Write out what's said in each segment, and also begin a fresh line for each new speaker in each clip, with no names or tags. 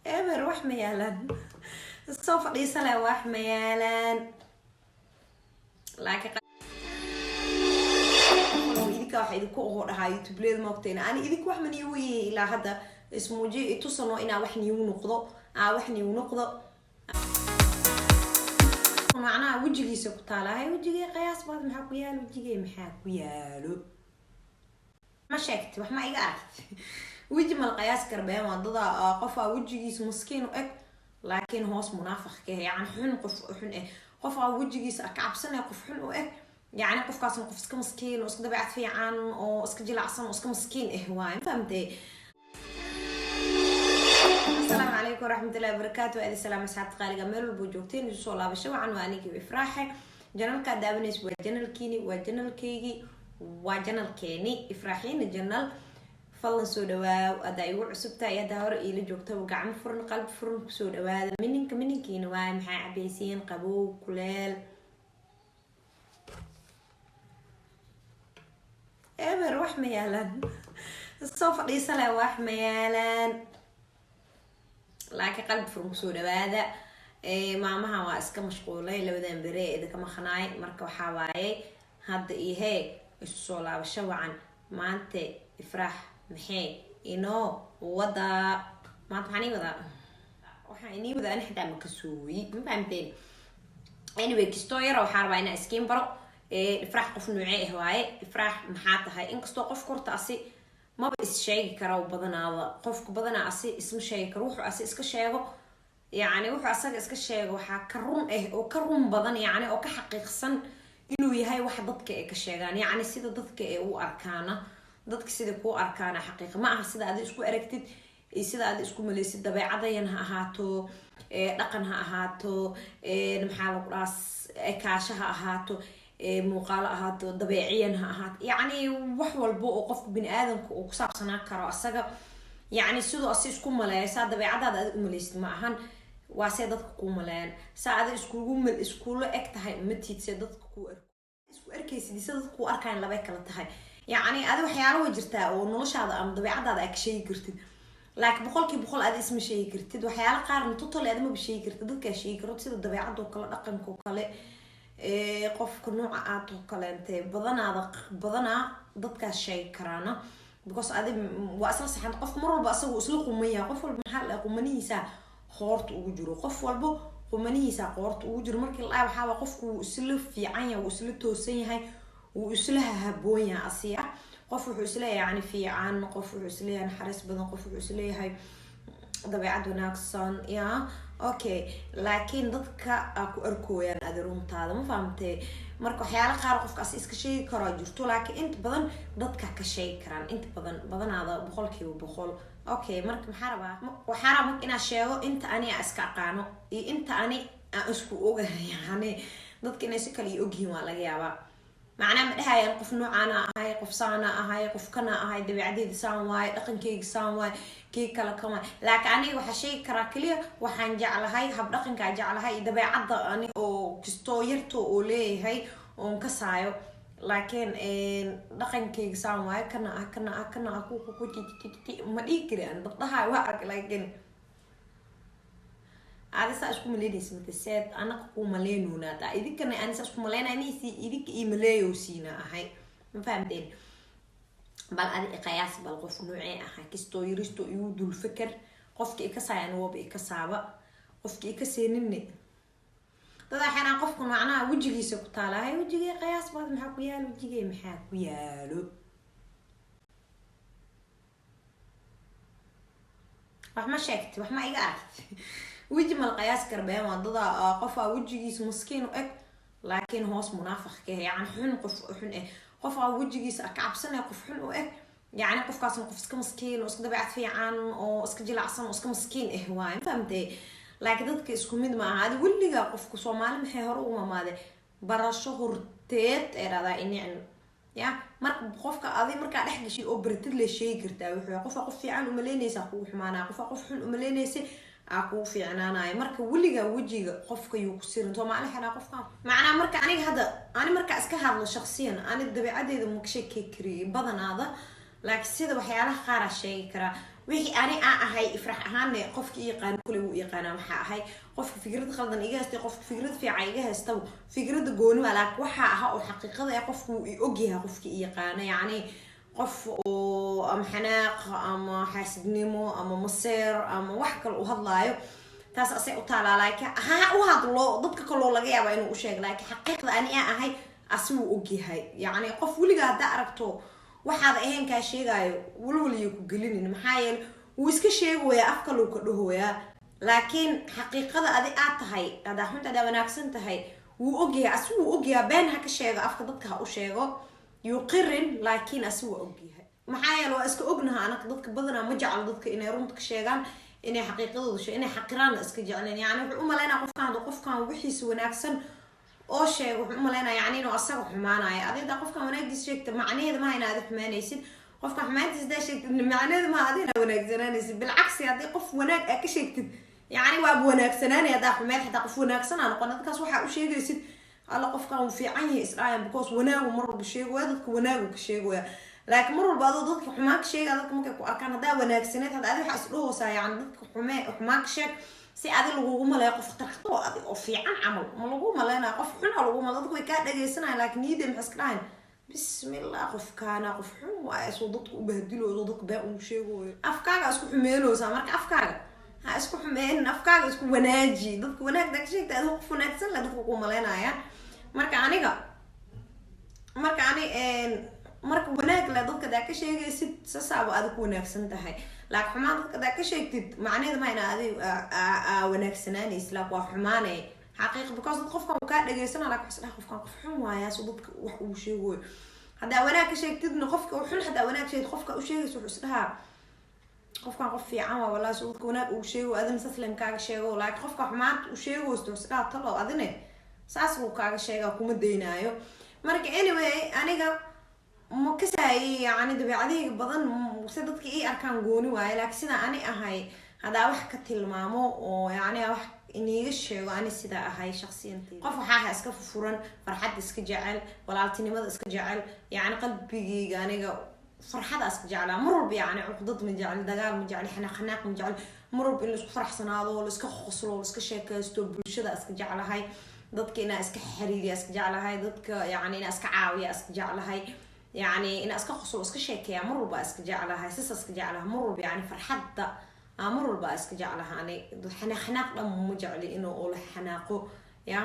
Eber wax ma yaalaan, soo fadhiisale, wax ma yaalaan. Laakiin idinka waxa idinku oho dhahaa YouTubeleeda maogteen, ani idinku wax ma niigu yihi ilaa hadda ismuujiyo itusano inaa wax niigu noqdo, aa wax niigu noqdo. Macnaha wejigiisa ku taalahay, wejigay qiyaas baad, maxaa ku yaalo wejigay? Maxaa ku yaalo? Ma sheegti, wax ma iga aragti? Weji mal qiyaas karbeen waa dada qofaa wejigiisa maskiin u eg, laakiin hoos munaafiq ka yani xun, qof xun eh. Qofaa wejigiisa ka cabsanaya, qof xun u eg, yani qofkaasna qof iska maskiin oo iska dabeecad fiican oo iska jilacsan oo iska maskiin eh waay. Ma fahamtay? Asalaamu calaykum waraxmatullahi wabarakaatu. Waa idin salaam, asxaabta qaaliga, meel walbo joogteen. Isu soo laabasho wacan. Waa anigii Ifraaxe. Channelkaa daawanaysa waa channelkiini, waa channelkeygii, waa channelkeeni, Ifraaxiina channel. Fadlan soo dhawaaw haddaa igu cusubtahay, haddaa hore iila joogtaba, gacmo furan, qalbi furan kusoo dhawaada. Mininka mininkiina waay. Maxaa cabaysiin? Qabow, kuleel? Eber wax ma yaalaan, soo fadhiisale, wax ma yaalaan. Laakiin qalbi furan kusoo dhawaada. Maamaha waa iska mashquulay labadan bere, idinka maqnaay. Marka waxaa waaye hadda iyo hee isu soo laabasho wacan. Maanta Ifraax maxay inoo wadaa? Maanta maxaan ii wadaa? Waxaan inii wadaa ani xitaa ma kasooyi, ma fahamteen? Anyway, kistoo yara waxaa rabaa inaa iskiin baro. Ifraax qof noocee ah waaye? Ifraax maxaa tahay? Inkastoo qofka horta asi maba is sheegi kara badanaaba, qofka badanaa asi isma sheegi karo. Wuxuu asi iska sheego, yacni wuxuu asaga iska sheego, waxaa ka run ah oo ka run badan, yacni oo ka xaqiiqsan inuu yahay waxa dadka ay ka sheegaan, yacni sida dadka ay u arkaana. Dadka sida kuu arkaana xaqiiqa ma aha sida adi isku aragtid iyo sida adi isku maleysid. Dabeecadayan ha ahaato, dhaqan ha ahaato, maxaa lagu dhahaa, ekaasho ha ahaato, muuqaalo ahaato, dabeeciyan ha ahaato, yacni wax walba oo qofka bini aadamka uu ku saabsanaa karo asaga, yacni siduu asi isku maleeyo, saa dabeecadaada adi umaleysid ma ahan, waa see dadka kuu maleeyaan. Saa adi iskugu iskula eg tahay matid see dadka kuu arko, isku arkaysid sida dadka kuu arkayan labay kala tahay. Yacni adi waxyaalo way jirtaa oo noloshaada ama dabeecadaada aa ka sheegi kartid, laakiin 100% adi isma sheegi kartid. Waxyaalo qaarna totally adi maba sheegi kartid, dadkaa sheegi karo, sida dabeecadoo kale, dhaqanka oo kale, qofka nooca aad oo kaleente. Badanaada badanaa dadkaas sheegi karaana, because adi waa isla saxanta. Qofka mar walba asaga isla quman yahay. Qof walba maxaa la qumanihiisa qoorta ugu jiro, qof walba qumanihiisa qoorta ugu jiro. Markii la waxaa waa qofku wuu isla fiican yahay, wuu isla toosan yahay, wuu isla haboon yahay asiya. Qof wuxuu isleeyahay yani fiican, qof wuxuu isleeyahay naxariis badan, qof wuxuu isleeyahay dabeecad wanaagsan ya. Okay, laakiin dadka aa ku arkooyaan adi runtaada, ma fahamtee? Marka waxyaala qaar qofkaas iska sheegi karaa jirto, laakiin inta badan dadka ka sheegi karaan, inta badan badanaada 100%. Okay, marka maxaa rabaa? Waxaa rabaa marka inaa sheego inta ani aa iska aqaano iyo inta ani aan isku ogahay. Yani dadka inay si kale i ogyihiin waa laga yaabaa. Macnaa ma dhahayaan qof noocaana ahay, qof saana ahay, qof kana ahay, dabeecadeyda saan waaye, dhaqankeyga saan waaye, kii kale kan waaye. Laakiin aniga waxaa sheegi karaa keliya waxaan jeclahay, hab dhaqankaa jeclahay iyo dabeecadda ani oo kistoo yarto oo leeyahay oon kasaayo. Laakiin dhaqankeyga saan waaye, kana ah, kana ah, kana ah, ku ku ku ma dhihi kari an. Dad dhahayo waa ark, laakiin adi saa isku maleynaysa mate seed anaga ku maleynoona idinkana. Ani saa isku maleynaya nisi idinka ii maleeyowsiina ahay, ma fahamteen? Bal adi iqayaas, bal qof noocee ahay? Kistoo yaristo igu dul feker. Qofka ikasaayan waba ikasaaba, qofka ikaseeninne dada xeraan. Qofka macnaha wejigiisa ku taalahay, wejigay qiyaas baad, maxaa ku yaalo wejigay? Maxaa ku yaalo? Wax ma sheegti, wax ma iga aragti? Weji mal qiyaas karbeen waa dada qofaa wejigiisa maskiin u eg, laakiin hoos munaafiq ka yani xun, qof xun eh. Qofaa wejigiisa ka cabsanaya, qof xun u eg, yacni qofkaasna qof iska maskiin oo iska dabeecad fiican oo iska jilacsan oo iska maskiin eh waay. Ma fahamtay? Laakiin dadka isku mid ma aha. Adi weligaa qofka Soomaali maxay hore ugu mamaade? Barasho horteed ee dhahdaa inicin ya. Marka qofka adi markaa dhex gashid oo baratid la sheegi kartaa wuxuu qofka qof fiican umaleynaysa kugu xumaanaya, qofka qof xun umaleynaysa aa kugu fiicnaanaya. Marka weligaa wejiga qofka yuu ku sirin. Soomaali xeraa qofka macnaa. Marka aniga hadda ani markaa iska hadlo shaqsiyan, ani dabeecadeeda ma ka sheekey kariyay badanaada, laakiin sida waxyaalaha qaaraa sheegi karaa. Wixii ani aan ahay, Ifrax ahaanne, qofki i yaqaano kule wuu yaqaanaa waxaa ahay. Qofka fikrad qaldan iga haystay, qofka fikrad fiican iga haystaba, fikrada gooni waa, laakiin waxaa ahaa oo xaqiiqada ah qofku wuu i ogyahay, qofki i yaqaano. Yacni qof oo ama xanaaq ama xaasidnimo ama maseer ama wax kale u hadlaayo, taas asay u taalaa. Laakiin ha u hadlo, dadka kaloo laga yaaba inuu u sheego, laakiin xaqiiqda ani aan ahay asi wuu ogyahay. Yacni qof weligaa haddaa aragto waxaad ahayn kaa sheegaayo, walwaliyo ku gelinin. Maxaa yeele wuu iska sheegoyaa, afka lou ka dhahoyaa, laakiin xaqiiqada adi aad tahay, hadaa xunta, hadaa wanaagsan tahay, wuu ogyahay. Asi wuu ogyahay. Been ha ka sheego, afka dadka ha u sheego, yuqirin, laakiin asi waa ogyahay. Maxaa yeele waa iska ognaha anaka, dadka badanaa ma jeclo dadka inay runta ka sheegaan, inay xaqiiqadooda sheeg, inay xaqiraanna iska jecleen. Yani wuxuu u malaynaya qofkan hadduu qofkan wixiisa wanaagsan oo sheego, wuxuu u malaynaya yani inuu asaga xumaanayo. Adi hadaa qofkan wanaagiisa sheegta, macnaheeda maha ina adi xumaanaysid. Qofkan xumaantiisa hadaa sheegtid, macnaheeda maha adi inaa wanaagsanaanaysid. Bilcagsi, haddii qof wanaag aa ka sheegtid, yacni waaba wanaagsanaanay. Haddaa xumeed xitaa, qof wanaagsan aa noqon. Dadkaas waxaa u sheegaysid, alla qofkan wuu fiican yahay isdhahayan, because wanaagu mar walba sheegaya, dadka wanaagu ka sheegaya. Laakiin mar walba adoo dadka xumaan ka sheegaya, dadka markay ku arkaan haddaa wanaagsaneed, hadda adi waxaa isdhahoosaa, yani dadka xume xumaan ka sheeg si adi lagugu maleeyo qof tarto adi oo fiican camal. Ma lagu maleynayo, qof xun a lagu male. Dadku way kaa dhageysanaya, laakiin niyadda maxay iska dhahayn? Bismillah, qofkaana qof xun waaye, soo dadka u bahdilooyo, soo dadka been ugu sheegoyo. Afkaaga isku xumeynaysaa. Marka afkaaga ha isku xumeynin, afkaaga isku wanaaji. Dadka wanaagda ka sheegta, adigo qof wanaagsan le dadka ku maleynaya. Marka aniga, marka ani, marka wanaag le dadka hadaa ka sheegaysid, sasaaba adi ku wanaagsan tahay. Laakiin xumaan dadka hadaa ka sheegtid, macnaheeda ma ina adi wanaagsanaanaysid, laakin waa xumaane xaqiiq, because dad qofkan uu kaa dhageysana, laakin waxaa isdhaha qofkan qof xun waaya, soo dadka wax uu sheegoyo. Haddaa wanaag ka sheegtidna, qofka xun haddaa wanaag sheegtid, qofka u sheegaysa wuxuu isdhahaa qofkan qof fiican waa wallahi, soo dadka wanaag uu sheego, adina saslam kaaga sheego. Laakiin qofka xumaanta uu sheegaysto, wuxuu isdhaha talo adine saas buu kaaga sheegaa, kuma daynaayo. Marka anyway, aniga ma kasaayay, yani dabeecadahayga badan si dadka ii arkaan gooni waaye, laakiin sidaa ani ahay haddaa wax ka tilmaamo oo yani wax iniiga sheego, ani sidaa ahay shaqsiyantayda, qof waxaa ahaa iska fufuran, farxadda iska jecel, walaaltinimada iska jecel. Yani qalbigayga aniga farxada iska jeclaa mar walba. Yani cuqdad ma jecel, dagaal ma jecel, xanaaq xanaaq ma jecel. Mar walba in laisku faraxsanaado, laiska qoslo, laiska sheekaysto, bulshada iska jeclahay. Dadka inaa iska xiriiriya iska jeclahay, dadka yani inaa iska caawiya iska jeclahay, yani inaa iska qoslo, iska sheekeeya mar walba iska jeclahay, sisa iska jeclahay mar walba. Yani farxadda mar walba iska jeclaha. Ani xanaaq xanaaq dhan ma jecli inuu oo la xanaaqo. Ya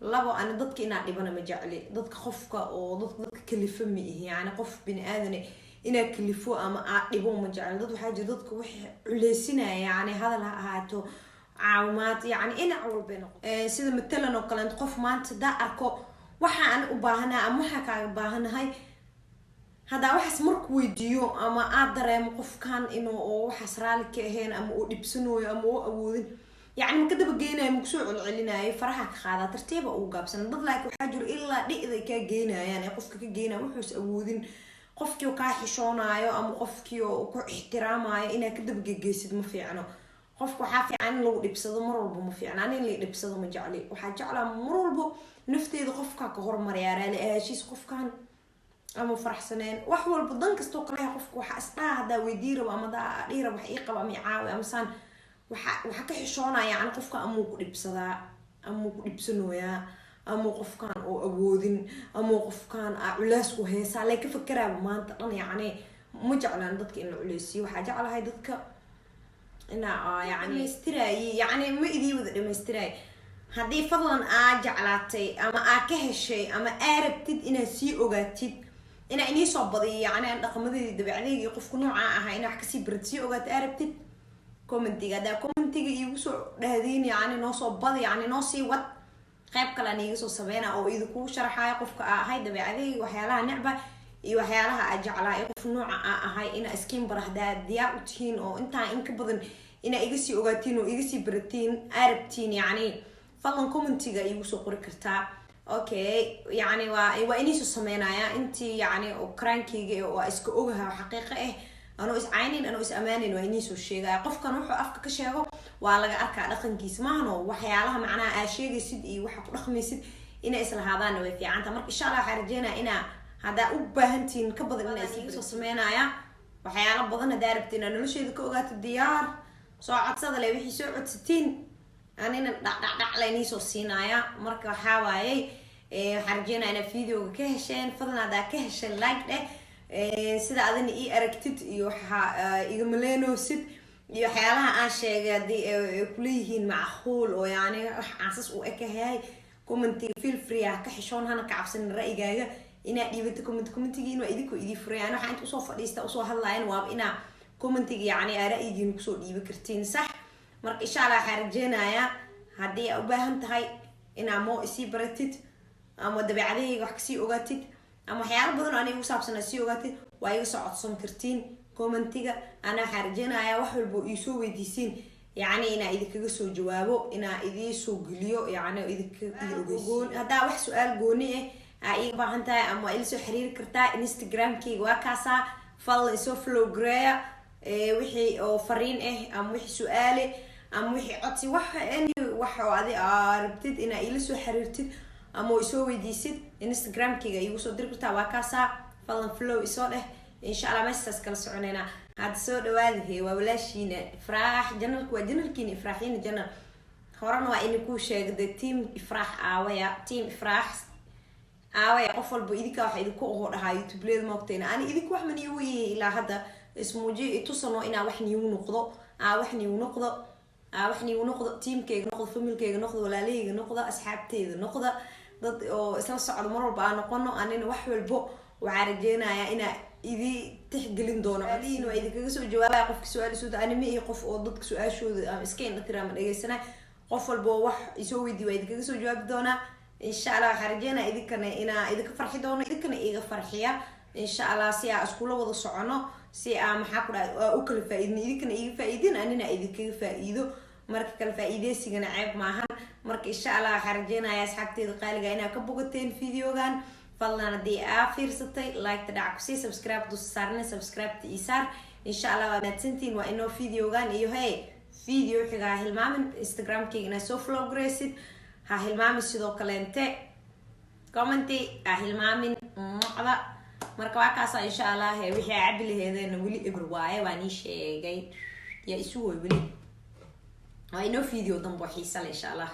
labo, ani dadka inaa dhibana ma jecli. Dadka qofka oo dadka kalifa ma ihi. Yani qof bini aadane inaa kalifo ama aa dhibo ma jecli. Dad waxaa jira dadka waxay culeysinaya, yani hadal ha ahaato, caawimaad, yani dhinac walbay noqon. Sida matalan oo kaleento, qof maanta hadaa arko waxa ani u baahanahay ama waxaa kaaga baahanahay, haddaa waxaas marku weydiiyo ama aad dareemo qofkan inuu oo waxaas raali ka ahayn ama uu dhibsanooyo ama uu awoodin, yacni maka daba geynayo, makusoo celcelinayo, faraha ka qaadaa, tartiiba ugu gaabsana. Dad laakiin waxaa jiro ilaa dhi'day kaa geynayaan, ee qofka ka geynaya wuxuus awoodin, qofkii kaa xishoonaayo ama qofkii oo ku ixtiraamayo, inaad ka dabagegeysid ma fiicno. Qofka waxaa fiican in lagu dhibsado mar walba ma fiicna. Ani in la dhibsado ma jecli. Waxaa jeclaa mar walbo nafteeda qofkaa ka hormarayaa, raali ahaashiis qofkan ama faraxsaneen, wax walba, dan kastoo kaleha. Qofka waxaa isdhaha haddaa weydii rabo ama hadaa dhihi rabo wax ii qabo ama i caawi ama saan, waxaa ka xishoonaya, yani qofka amuu ku dhibsadaa, amuu ku dhibsanooyaa, amuu qofkan oo awoodin, amuu qofkan aa culeys ku heesaa lay ka fakeraaba maanta dhan. Yacni ma jeclaan dadka in la culeysiyo. Waxaa jeclahay dadka inaa yani dhamaystiraayey. Yani ma idii wada dhamaystiraay. Haddii fadlan aa jeclaatay ama aa ka heshay ama aa rabtid inaad sii ogaatid, inaa inii soo badiyo, yani aan dhaqamadeedi, dabeecadeyga iyo qofku noocaa ahaa inaa wax kasii barad, sii ogaato aa rabtid, commentiga haddaa commentiga iigu soo dhahdiin, yani noo soo badi, yani noo sii wad, qayb kale aan iiga soo sameyna oo idinkugu sharaxayo qofka aa ahay, dabeecadeyga, waxyaalaha necba iyo waxyaalaha aa jeclaa iyo qof nooca aa ahay, inaa iskiin bara. Haddaa diyaar u tihiin oo intaa in ka badan inaa iga sii ogaatiin oo iga sii baratiin aa rabtiin, yacni fadlan commentiga iigu soo qori kartaa. Okay, yani waa iniisoo sameynaya intii yani oo karaankeyga oo iska ogaha oo xaqiiqo ah, anoo is caynin, anoo is amaanin, waa iniisoo sheegaya. Qofkan wuxuu afka ka sheego waa laga arkaa dhaqankiisa, maahano waxyaalaha macnaha aa sheegaysid iyo waxa ku dhaqmaysid inay islahaadaanna way fiicanta. Marka insha Allah waxaa rajeynaya inaa haddaa u baahantihiin ka badan inaa iiga soo sameynaya. Waxyaalo badan haddaa rabtiin inaad nolosheeda ka ogaato, diyaar, soo codsada le. Wixii soo codsatiin anina dhacdhacdhac laynii soo siinaaya. Marka waxaa waayey, waxaan rajeynaya inaad videoga ka hesheen. Fadlan haddaa ka hesheen, like dheh. Sida adina ii aragtid iyo waxaa iga maleenoosid iyo waxyaalaha aan sheegay haddii ay kuleeyihiin macquul oo yani wax aansas u ekahay, commentiga feel free ah, ka xishoon, hana ka cabsanin ra'yigaaga inaad dhiibato. Commentigiin waa idinkoo idii furay. Yani waxaa inta usoo fadhiista usoo hadlaayan waaba inaa commentiga yani aa ra'yigiin kusoo dhiibi kartiin, sax. Marka insha Allah waxaa rajeynayaa haddii aa u baahan tahay inaa moo isii baratid ama dabeecadahayga wax kasii ogaatid ama waxyaalo badan oo aniga igu saabsan aad sii ogaatid, waa iga soo codsan kartiin commentiga. Ana waxaa rajeynayaa wax walba oo iisoo weydiisiin yacni inaa idinkaga soo jawaabo, inaa idii soo geliyo, yani idinka idin. Haddaa wax su-aal gooni ah aa iiga baahan tahay ama waa ila soo xiriiri kartaa. Instagramkayga waa kaasaa, fadlan isoo follow gareeya. Wixii oo fariin ah ama wixii su-aale ama wixii codsi, wax any wax oo adi aa rabtid inaa ila soo xiriirtid ama oo isoo weydiisid, Instagramkayga iigu soo diri kartaa. Waa kaasaa, fadlan follow isoo dheh. Insha Allah meeshaas kala soconeynaa. Hadda soo dhawaada he, waa walaashiina Ifraax. Channelka waa channelkiina Ifraaxiina channel. Horena waa ini kuu sheegday, team Ifraax aawaya, team Ifraax aawaya. Qof walba idinka waxa idinku oho dhahaa YouTubeleeda moogtayna ani idinku wax ma niigu yihi ilaa hadda ismuujiyo itusano inaa wax niigu noqdo, aa wax niigu noqdo, aa wax niigu noqdo, teamkayga noqdo, familkayga noqdo, walaalahayga noqdo, asxaabteyda noqda, dad oo isla socdo mar walba aan noqono. Anina wax walbo waxaa rajeynayaa inaa idii tixgelin doono, codihiina waa idinkaga soo jawaabaya. Qofka su-aal isoo, ani ma ihi qof oo dadka su-aashooda ama iska indhatira ama dhegeysanay. Qof walba oo wax isoo weydiiy waa idinkaga soo jawaabi doonaa insha Allah. Waxaa rajeynaya idinkana inaa idinka farxi doono, idinkana iga farxiya insha Allah, si aa iskula wada socono, si aa maxaa ku dhaha u kala faa-iidin, idinkana iga faa-iidin, anina idinkaga faa-iido. Marka kala faa-iideysigana ceeb maahan. Marka insha Allah waxaa rajeynaya asxaabteeda qaaliga inaa ka bogateen videogan. Fadlan haddii aa fiirsatay, like-ta dhac kusii, subscribe dusa saarna, subscribe-ta ii saar insha Allah. Waa mahadsantiin. Waa inoo videogan iyo hey video xiga. Ha hilmaamin Instagramkayga inaad soo follow garaysid, ha hilmaamin sidoo kaleente commenty, ha hilmaamin mucda. Marka waa kaasa insha Allah. Wixii aa cabi laheedeenna weli eber waaye, waa nii sheegay, yaa isu woy weli. Waa inoo video dambo xiisa le insha Allah.